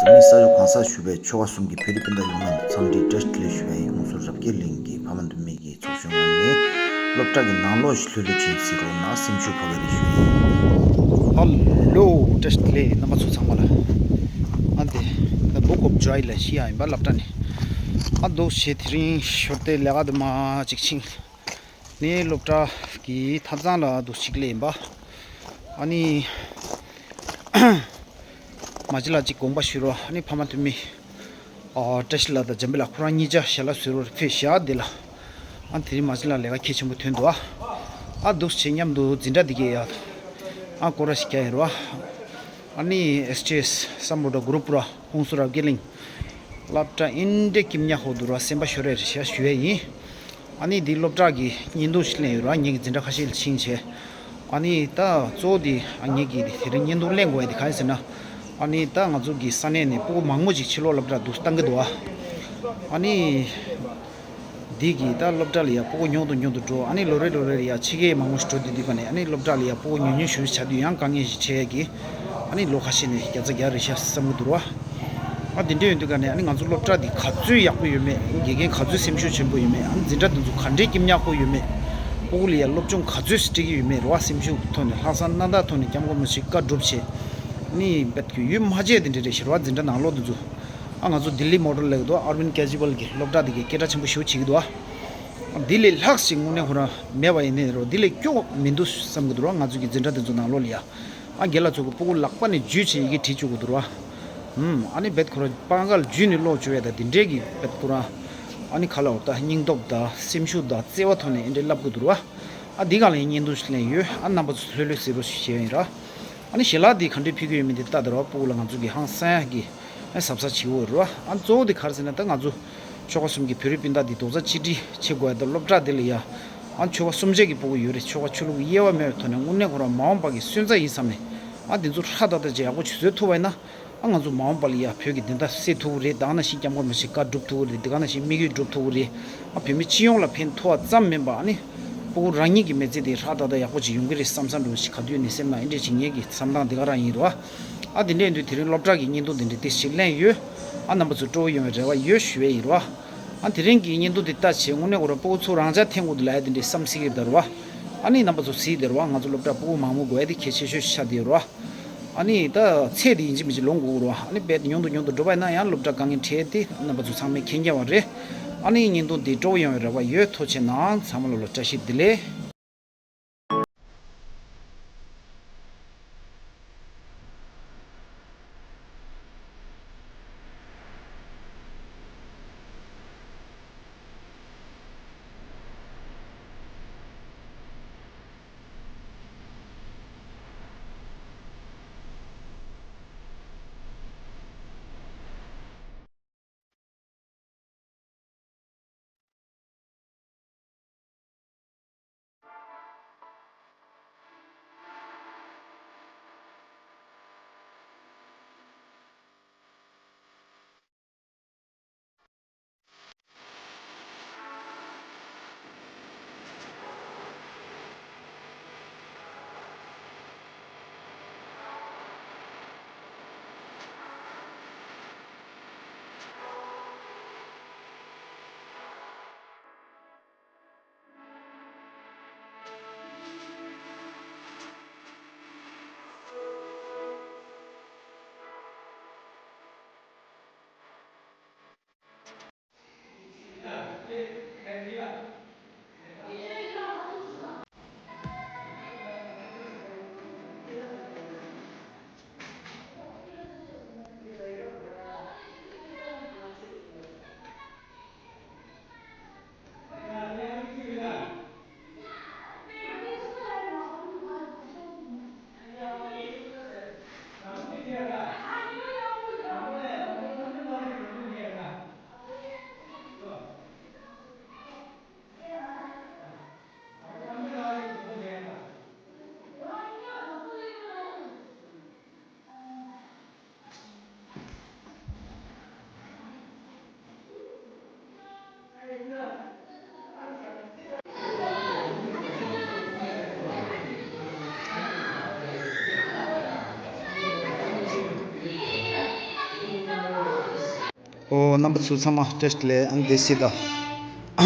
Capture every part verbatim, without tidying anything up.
ཨ་ནི་ས་ཕྱོགས་གང་སར་བཞུགས་པའི་ཆོལ་ཁ་གསུམ་གྱི་བོད་རིགས་སྤུན་ཟླ་ཡོངས་ལ་འཚམས་འདྲི་བཀྲ་ཤིས་བདེ་ལེགས་ཞུ་བ་ཡིན། ཧུན་སུར་རབ་རྒྱས་གླིང་གི་ཕ་མ་འབུལ་མི་གི་ཚོགས་གཞོན་ངོས་ནས་སློབ་གྲྭ་གི་ནང་ལོགས་ཤིག་ལྷོད་ལྷོད་བྱེད་ཟེར་རོགས་གནང་། སེམས་ཤུགས་འཕར་བའི་རེ་ཞུ་ཡིན། ཧ་ལོ། བཀྲ་ཤིས་བདེ་ལེགས་རྣམ་པ་ཚོ་ཚང་མ་ལ། ཨ་འདི་The Book of Joy ལ་ཤི་ཡ་ཡིན་པ་སློབ་གྲྭ་ནས། ཨ་འདུག་བྱས་དེ་རིང་ཞོར་དེ་ལས་ཀ་དུ་མ་ཅིག་ཕྱིན། ནས་སློབ་གྲྭ་གི་ཐབ་ཚང་ལ་འདུག་ཞིག་སླེབས་ཡིན་པ། ཨ་ནི། མ་གཞི་ལ་ཅིག་དགོངས་པ་ཞུ་རོགས། ཨ་ནི་ཕ་མ་འཐུས་མི། ཨ་བཀྲ་ཤིས་ལགས་དང་འཇམ་དཔལ་ལགས་ཁོ་རང་གཉིས་ཆ་ཞལ་ལག་བཟོ་རོགས་ཕེབས་ཤག་འདི་ལ། ཨ་དེ་རིང་མ་གཞི་ལ་ལས་ཀ་གལ་ཆེན་པོ་ཐོན་འདུག་ཨ། ཨ་འདུག་བྱས་མཉམ་དུ་འཛིན་གྲྭ་འདི་གས་ཡ། ཨ་སྐོར་ར་ཞིག་རྒྱག་ཡིན་རོགས། ཨ་ནི་ཨེས་ཊི་ཨེས་སམ་བྷོ་ཊ་གུ་རུབ་ར་ཧུན་སུར་རབ་རྒྱས་གླིང་། སློབ་གྲྭ་ཨིན་འདྲེ་ཀིམ་ཉ་ཧོ་དུ་ར་སེམས་པ་ཤོར་རེ་རེ་ཤ་ཞུ་ཡས་ཡིན། ཨ་ནི་འདི་སློབ་གྲྭ་གི་བརྙན་ཐུང་ཞིག་ལེན་ཡོད་ར། ངེད་ཀྱི་འཛིན་གྲྭ་ཁ་ཤས་ལ་ཕྱིན་བྱས། ཨ་ནི་ད་གཙོ་བོ་འདི་ཨ་ངེད་ཀྱི་དེ་རིང་བརྙན་ཐུང་ལེན་དགོས་ཡ་དེ་ག་རེ་ཟེར་ན། ཨ་ནི་ད་ང་ཚོ་གི་ས་གནས་ནས་སྤུ་གུ་མང་པོ་ཅིག་ཕྱི་ལོགས་སློབ་གྲྭ་འདུག་བཏང་གི་འདུག་ཨ། ཨ་ནི། འདི་གི་ད་སློབ་གྲྭ་ལ་ཡ་སྤུ་གུ་ཉུང་དུ་ཉུང་དུ་འགྲོ། ཨ་ནི་ལོ་རེ་ལོ་རེ་ལ་ཡ་ཕྱི་རྒྱལ་མང་པོ་ཞིག་འགྲོ་དུས་དུས་ག་ནས་ཨ་ནི་སློབ་གྲྭ་ལ་ཡ་སྤུ་གུ་ཉུང་ཉུང་ཞུ་ཆ་དུས་ཡང་དཀའ་ངལ་ཞིག་འཕྲད་ཀྱི། ཨ་ནི་ལོ་ཁ་ཤས་ནས་བརྒྱ་ཆ་བརྒྱ་རེད་ཤག་བསམ་གི་འདུག་ར། ཨ་དེ་འདྲ་ཡོད་དུས་ག་ནས་ཨ་ནི་ང་ཚོ་སློབ་གྲྭ་འདི་ག་ཚོད་ཡག་པོ་ཡོད་མེད། དགེ་རྒན་ག་ཚོད་སེམས་ཤུགས་ཆེན་པོ་ཡོད་མེད། ཨ་ནི་འཛིན་གྲྭ་འདི་ཚོ་ག་འདྲའི་སྐྱིད་ཉག་པོ་ཡོད་མེད། སྤུ་གུ་ལ་ཡ་སློབ་སྦྱོང་ག་ཚོད་སྤྲད་ཀྱི་ཡོད་མེད་རེད་བ། སེམས་ཤུགས་ཐོག་ནས་ལྷག་བསམ་རྣམ་དག་ཐོག་ནས་སྐྱབས་མགོན་མ་ཞིག་བཀའ་སྒྲུབ་བྱས། ཨ་ནི་རྦད་ཀྱི་ཡུན་མ་ཆད་དེ་འདྲ་རེད་ཤག་རེད་བ། འཛིན་གྲྭ་ནང་ལོགས་འདི་ཚོ། ཨ་ང་ཚོ་ལྡི་ལི་མོ་ཌལ་ལབ་ཀྱི་འདུག་ཨར་བིན་ཀེ་ཇི་ཝལ་གྱི་སློབ་གྲྭ་འདི་གའི་སྐད་གྲགས་ཆེན་པོ་ཞེ་པོ་བྱེད་ཀྱི་འདུག་ཨ། འདི་ལས་ལྷག་ཞིག་དངོས་གནས་ཁོ་རང་མེད་པ་ཡིན་ནའི་རོ། འདི་ལས་སྐྱོ་མི་འདུག་བསམ་གྱི་འདུག་ར། ང་ཚོ་གི་འཛིན་གྲྭ་འདི་ཚོ་ནང་ལོགས་ལ་ཡ། ཨ་རྒན་ལགས་ཚོ་གི་སྤུ་གུ་ལག་པ་ནས་འཇུས་བྱས་ཡི་གེ་བྲིས་བཅུག་གི་འདུག་ར། ཨུམ། ཨ་ནི་རྦད་ཁོ་རང་པང་ཁ་ལ་འཇུས་ནས་ཀློག་བཅུག་ཡ་ད་འདི་འདྲས་ཀྱི་རྦད་ཁོ་རང་། ཨ་ནི་ཁ་ལ་འོ་ད་སྙིང་སྟོབས་དང་སེམས་ཤུགས་དང་བརྩེ་བ་ཐོག་ནས་འདི་འདྲས་ལབ་གི་འདུག་ར། ཨ་འདི་ག་ལ་ཡང་བརྙན་ཐུང་ཞིག་ལེན་ཡོད། ཨ་རྣམ་པ་ཚོ་ལྷོད་ལྷོད་གཟིགས་རོགས་ཞུ་ཡ་ཡིན་ར། ཨ་ནི་ཞལ་ལག་འདི་ག་འདྲས་ཕུལ་གི་ཡོད་མེད་འདི་ལྟ་དེ་ར། སྤུ་གུ་ལ་ང་ཚོ་གི་ཧང་སང་གི། ཨ་གཟབ་གཟབ་བྱེད་འོས་རེད་བ། ཨ་གཙོ་བོ་དེ་ག་རེ་ཟེར་ན་ད་ང་ཚོ་ཆོལ་ཁ་གསུམ་གྱི་བོད་རིགས་སྤུན་ཟླ་འདི་རྡོག་རྩ་གཅིག་སྒྲིལ་བྱེད་དགོས་ཡ། ད་སློབ་གྲྭ་འདི་ལ་ཡ། ཨ་ཆོལ་ཁ་གསུམ་ཆ་གི་སྤུ་གུ་ཡོད་རེད། ཆོལ་ཁ་ཆོས་ལུགས་ཀྱི་དབྱེ་བ་མེད་པའི་ཐོག་ནས་དངོས་གནས་ཁོ་རང་མ་འོངས་པ་གི་སོན་རྩ་ཡིན་བསམ་ནས། ཨ་འདི་ཚོ་ཧྲ་ཏག་ཏག་ཅིག་ཡག་པོ་ཅིག་བཟོ་ཐུབ་པ་ཡིན་ན། ཨ་ང་ཚོ་མ་འོངས་པ་ལ་ཡ་བོད་ཀྱི་བདེན་མཐའ་གསལ་ཐུབ་ཀྱི་རེད། ད་ག་ནང་བཞིན་སྐྱབས་མགོན་རིན་པོ་ཆེ་བཀའ་སྒྲུབ་ཐུབ་ཀྱི་རེད། དེ་ག་ནང་བཞིན་དམིགས་ཡུལ་འགྲུབ་ཐུབ་ཀྱི་རེད། ཨ་བོད་མི་སྤྱི་ཡོངས་ལ་ཕན་ཐོགས་པ་ཙམ་མིན་པ་ཨ་ནི། སྤུ་གུ་རང་ཉིད་ཀྱི་མི་ཚེ་དེ་ཧྲ་ཏག་ཏག་ཡག་པོ་ཅིག་ཡོང་གི་རེད་བསམ་བསམ་འདྲ་བོ་ཞིག་ག་དུས་ནས་སེམས་ནང་ཨེ་འདྲས་ཅིག་ངེད་ཀྱི་བསམ་སྟངས་དེ་ག་རང་ཡིན་རོ། ཨ་དེ་འདྲས་ཡིན་དུས་དེ་རིང་སློབ་གྲྭ་གི་བརྙན་ཐུང་དེ་འདྲས་དེ་ཞིག་ལེན་ཡོད། ཨ་རྣམ་པ་ཚོ་སྤྲོ་བོ་ཡོང་བའི་རེ་བ་ཡོད་ཞུ་བས་ཡིན་རོ། ཨ་དེ་རིང་གི་བརྙན་ཐུང་དེ་ལྟ་བྱས་དངོས་གནས་ཁོ་རང་སྤུ་གུ་ཚོ་རང་ཅག་འཐེན་དགོས་འདུག་ལབ་ཡ་དེ་འདྲས་བསམ་སྲིད་ཀྱི་རེད་ད་རོ། ཨ་ནི་རྣམ་པ་ཚོ་གཟིགས་དེ་རོ། ང་ཚོ་སློབ་གྲྭ་སྤུ་གུ་མང་པོ་དགོས་ཡ་དེ་གལ་ཆེ་ཤོས་ཤ་དེ་རོ། ཨ་ནི་ད་ཚད་དེ་ཡིན་གཅིག་མིན་གཅིག་ལོངས་དགོས་རོ། ཨ་ནི་རྦད་ཉུང་དུ་ཉུང་དུ་འགྲོ་བ་ཡིན་ན་ཡང་སློབ་གྲྭ་དཀའ་ངལ་འཕྲད་དེ་རྣམ་པ་ཚོ་ཚང་མས་མཁྱེན་རྒྱ་བ་རེད། ཨ་ནི་བརྙན་ཐུང་འདི་སྤྲོ་བོ་ཡོང་བའི་རེ་བ་ཡོད། ཐུགས་རྗེ་གནང་། ཚང་མ་ལོ་ལ་བཀྲ་ཤིས་བདེ་ལེགས། ཨོ། རྣམ་པ་ཚོ་ཚང་མ་བཀྲ་ཤིས་བདེ་ལེགས། ཨ་ནི་དེ་སྲིད་ད།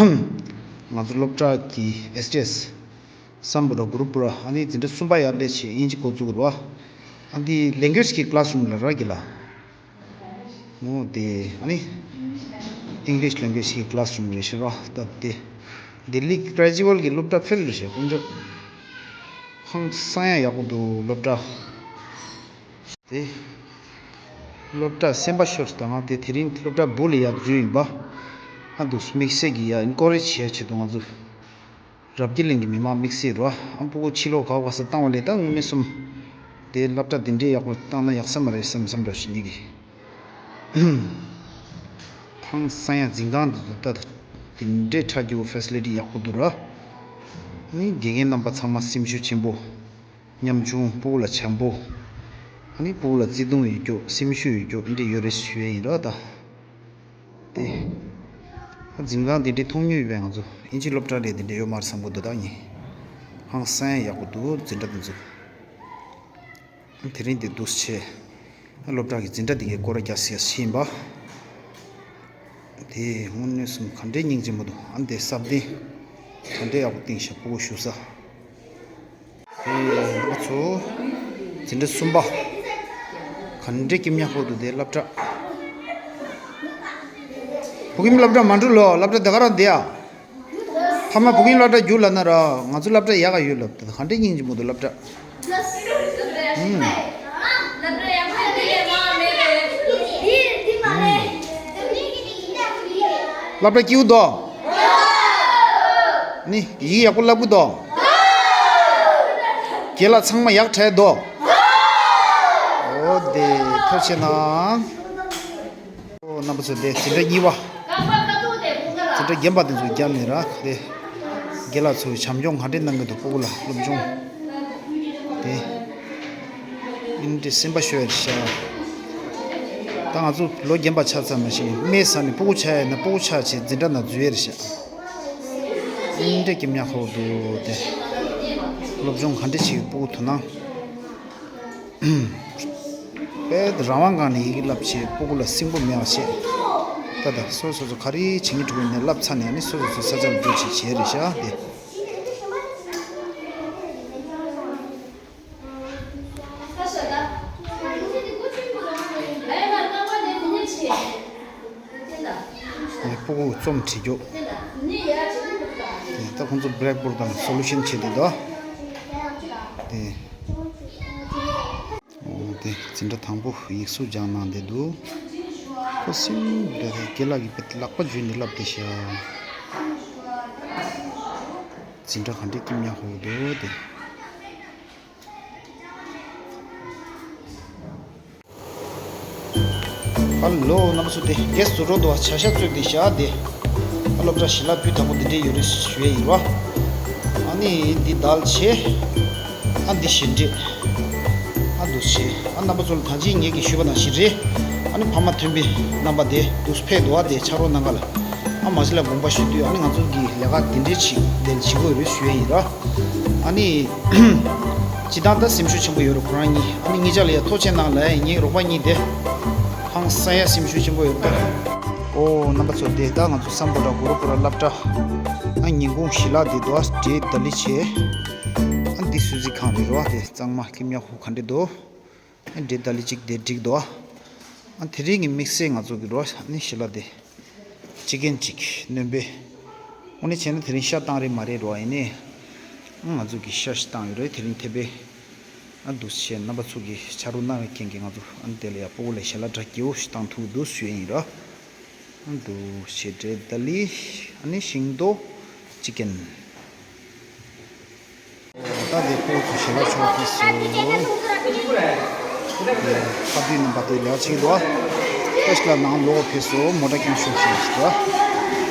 ང་ཚོ་སློབ་གྲྭ་གི་ཨེས་ཊི་ཨེས་སམ་བྷོ་ཊ་གུ་རུ་པུ་ར། ཨ་ནི་འཛིན་གྲྭ་གསུམ་པ་ཡར་སླེབས་བྱས་དབྱིན་ཇི་འགོ་བཙུགས་རེད་བ། ཨ་ནི་ལེང་གུ་ཨེ་ཇི་གི་ཀི་ལ་སི་རུམ་ལ་ར་གི་ལ། ཨོ་དེ་ཨ་ནི་ཨིང་ལིཤ་ལེང་གུ་ཨེ་ཇི་གི་ཀི་ལ་སི་རུམ་རེད་ཤག་ར། ད་དེ་ལྡི་ལི་གི་གྷ་རེ་ཇུ་ཨེཊ་གི་སློབ་གྲྭ་ཕལ་རེད་ཤག་དཀོན་མཆོག་ཧང་སང་ཡ་ཡག་པོ་འདུག་སློབ་གྲྭ། དེ། སློབ་གྲྭ་སེམས་པ་ཤོར་ད་ང་དེ་དེ་རིང་སློབ་གྲྭ་སྦུག་ལ་ཡར་འཛུལ་ཡིན་པ། ཨ་འདུག་དམིགས་བསལ་གྱི་ཡ་ཨིན་ཀོ་རེཇ་བྱེད་ཆེད་དུ་ང་ཚོ་རབ་རྒྱས་གླིང་གི་མི་མང་དམིགས་བསལ་རོ། ཨ་ཕྲུ་གུ་ཕྱི་ལོགས་ག་བ་ས་བཏང་བ་ལས་ད་ངོ་མ་གསུམ་དེ་སློབ་གྲྭ་དེ་འདྲའི་ཡག་པོ་བཏང་ན་ཡག་ས་མ་རེད་བསམ་བསམ་འདྲ་ཞིག་ཉིད་ཀྱི། ཧང་སང་ཡ་འཛིན་ཁང་འདི་ཚོ་ད་དེ་འདྲའི་ཁྲ་རྒྱུ་ཕེ་སི་ལི་ཊི་ཡག་པོ་འདུག་ར། ནི་དགེ་རྒན་རྣམ་པ་ཚང་མ་སེམས་ཤུགས་ཆེན་པོ། ཉམ་ཆུང་ཕྲུ་གུ་ལ་བྱམས་པོ། ཨ་ནི་ཕྲུ་གུ་ལ་བརྩེ་དུང་ཡོད་རྒྱུ་སེམས་ཤུགས་ཡོད་རྒྱུ་འདི་ཡོད་རེད་ཞུ་ཡ་ཡིན་ར་ད། དེ། ཨ་འཛིན་ཁང་དེ་འདྲའི་མཐོང་མྱོང་ཡོད་པའི་ང་ཚོ་ཨིན་ཇི་སློབ་གྲྭ་རེད་དེ་འདྲའི་ཡོད་མ་རེད་བསམ་གི་འདུག་ད་ངས། ཧང་སང་ཡག་པོ་འདུག་འཛིན་གྲྭ་དེ་ཚོ། དེ་རིང་དེ་འདུག་སེ་བྱས། སློབ་གྲྭ་གི་འཛིན་གྲྭ་དེ་གའི་སྐོར་རྒྱག་སའི་ཡིན་པ། དེ་དངོས་གནས་སུ་ག་འདྲའི་སྙིང་རྗེ་མོ་འདུག་ཨ་འདི་ས་བདེ། ག་འདྲའི་ཡག་པོ་བཏིང་ཤག་ཕྲུ་གུ་བཞུགས་ས། དེ་ང་ཚོ་འཛིན་གྲྭ་གསུམ་པ། ག་འདྲའི་སྐྱིད་ཉག་པོ་འདུག་དེ་སློབ་གྲྭ། བུ་ཁྱིམ་སློབ་གྲྭ་མ་འགྲོ་ལོ། སློབ་གྲྭ་དེ་ག་རང་བསྡད་ཡ། ཕ་མ་བུ་ཁྱིམ་སློབ་གྲྭ་རྒྱུགས་ལབ་ན་ར། ང་ཚོ་སློབ་གྲྭ་ཡག་ག་ཡོད་ལབ། དེ་ག་འདྲའི་སྙིང་རྗེ་མོ་འདུག་སློབ་གྲྭ། ཨུམ། ཨུམ། སློབ་གྲྭ་སྐྱིད་པོ་འདུག་ནི་ཡིག་ཡག་པོ་བསླབ་གི་འདུག་རྒན་ལགས་ཚང་མ་ཡག་དྲག་འདུག་ཨོ་དེ་ཐུགས་རྗེ་གནང་། ཨོ་རྣམ་པ་ཚོ་དེ་འཛིན་གྲྭ་གཉིས་པ། འཛིན་གྲྭ་རྒན་པ་དེ་ཚོ་རྒྱབ་ནས་ར་དེ། རྒན་ལགས་ཚོས་བྱམས་སྐྱོང་ག་འདྲས་གནང་གི་འདུག་ཕྲུ་གུ་ལ་སློབ་སྦྱོང་། དེ། ཨིན་དེ་སེམས་པ་ཤོར་ཡ་རེད་ཤག་ད་ང་ཚོ་ལོ་རྒན་པ་ཆགས་ཚར་མ་ཤེས་སྨད་ས་ནས་ཕྲུ་གུ་ཆགས་ཡ་ན་ཕྲུ་གུ་ཆགས་བྱས་འཛིན་གྲྭ་ནང་འཛུལ་ཡ་རེད་ཤག་ཨིན་དེ་སྐྱིད་ཉག་ཁོག་འདུག་དེ། སློབ་སྦྱོང་ག་འདྲས་བྱེད་ཕྲུ་གུ་དོ་སྣང་། དཔེ་རང་དབང་སྒང་ནས་ཡི་གེ་བསླབ་བྱས་ཕྲུ་གུ་ལ་སིམ་པོ་མེད་པ་བྱས། ད་ལྟ་སོ་སོ་སོ་ག་རེ་བྱེད་ཀྱི་འགྲོ་ཡིན་ནས་བསླབ་ཚར་ནས་ནི་སོ་སོ་སོ་ས་ཆ་ལ་འགྲོ་བྱེད་བྱས་རེད་ཤག་དེ། ཕྲུ་གུ་རྩོམ་བྲིས་རྒྱུ། ད་ཁོང་ཚོ་བྷི་ལེག་བྷོར་ཌི་དང་སོ་ལུ་ཤན་བྱེད་དེ་འདུག་དེ། ཨོ་དེ་འཛིན་གྲྭ་དང་པོ་ཡིག་གཟུགས་སྦྱང་གནང་བསྡད་འདུག་ཁོ་སེམས་དེ་རྒན་ལགས་ཀྱིས་ལག་པ་འཇུས་ནས་བསླབ་བསྡད་ཤག་འཛིན་གྲྭ་ག་འདྲའི་སྐྱིད་ཉག་ཁོག་འདུག་དེ། ཨ་ལོ་རྣམ་པ་ཚོ་དེ་གེ་སུ་རོ་དོ་བྱ་ཤ་བཙོས་ཏེ་བཞག་དེ། ཨ་སློབ་གྲྭ་ཞལ་ལག་སྤུས་དག་པོ་འདི་འདྲས་ཡོད་རེད་ཞུ་ཡས་ཡིན་པ། ཨ་ནི་འདི་དལ་ཆེ། ཨ་འདི་ཞིམ་འདྲེས། ཨ་འདུག་ཆེ། ཨ་རྣམ་པ་ཚོ་ལ་ད་ཅི་ངེད་ཀྱིས་ཞུས་པ་ནང་བཞིན་རེད། ཨ་ནི་ཕ་མ་མཐུན་པའི་རྣམ་པ་དེ་འདུག་ཕེབས་འདུག་ཨ་དེ་ཕྱག་རོགས་གནང་ག་ལ། ཨ་མ་གཞི་ལ་དགོངས་པ་ཞུ་དུས་ཨ་ནི་ང་ཚོ་གི་ལས་ཀ་འདི་འདྲས་ཅིག་དེ་བྱེད་དགོས་རེད་ཞུ་ཡས་ཡིན་ར། ཨ་ནི། སྤྱིར་བཏང་ད་སེམས་ཤུགས་ཆེན་པོ་ཡོད་རེད་ཁོ་རང་གཉིས། ཨ་ནི་གཉིས་ཆ་ལ་ཡ་ཐུགས་རྗེ་གནང་ལབ་ཡ་ཡིན། ངའི་རོགས་པ་གཉིས་དེ། ཧང་སང་ཡ་སེམས་ཤུགས་ཆེན་པོ་ཡོད་རེད་ད། ཨོ་རྣམ་པ་ཚོ་དེ་ད་ང་ཚོ་སམ་བྷོ་ཊ་གུ་རུ་པུ་ར་སློབ་གྲྭ། ཨ་ཉིན་གུང་ཞལ་ལག་དེ་འདུག་ཨ་འབྲས་ལྡ་ལི་བྱས། ཨ་འདི་སུ་ཛི་ཁང་རེད་རོ། དེ་གཙང་མ་སྐྱིད་ཉག་ཁོག་ག་འདྲས་འདུག་ཨ་འབྲས་ལྡ་ལི་གཅིག་དེ་འགྲིག་འདུག་ཨ། ཨ་དེ་རིང་གི་དམིགས་བསལ་ང་ཚོ་གི་རོ་ཨ་ནི་ཞལ་ལག་དེ། ཅི་ཀེན་གཅིག་སྣོན་པས། དངོས་གནས་བྱས་ན་དེ་རིང་ཤ་བཏང་རེད་མ་རེད་རོ་ཡིན་ནའི། ཨ་ང་ཚོ་གི་ཤ་ཞིག་བཏང་ཡོད་རེད་དེ་རིང་ཐེ་པེ། ཨ་འདུག་སེ་བྱས་རྣམ་པ་ཚོ་གི་ཕྱག་རོགས་གནང་བའི་རྐྱེན་གྱིས་ང་ཚོ་ཨ་ནི་དེ་ལ་ཡ་ཕྲུ་གུ་ལ་ཞལ་ལག་འདྲ་སྐྱིད་པོ་ཞིག་བཏང་ཐུབ་འདུག་ཞུ་ཡ་ཡིན་ར། ཨ་འདུག་སེ་འབྲས་ལྡ་ལི། ཨ་ནི་ཤིང་ཏོག་ཅི་ཀེན། ད་དེ་ཕྲུ་གུ་ཚོ་ཞལ་ལག་མཆོད་ཕེབས་སོང་། ཕ་བདུད་རྣམ་པ་དེ་ལས་ཀ་བྱེད་ཀྱི་འདུག་ཨ། ད་ཞལ་ལག་ནང་ལོག་ཕེབས་སོང་། མོ་ཊ་ཀིང་ཤོག་ཤིག་འདུག་ཨ།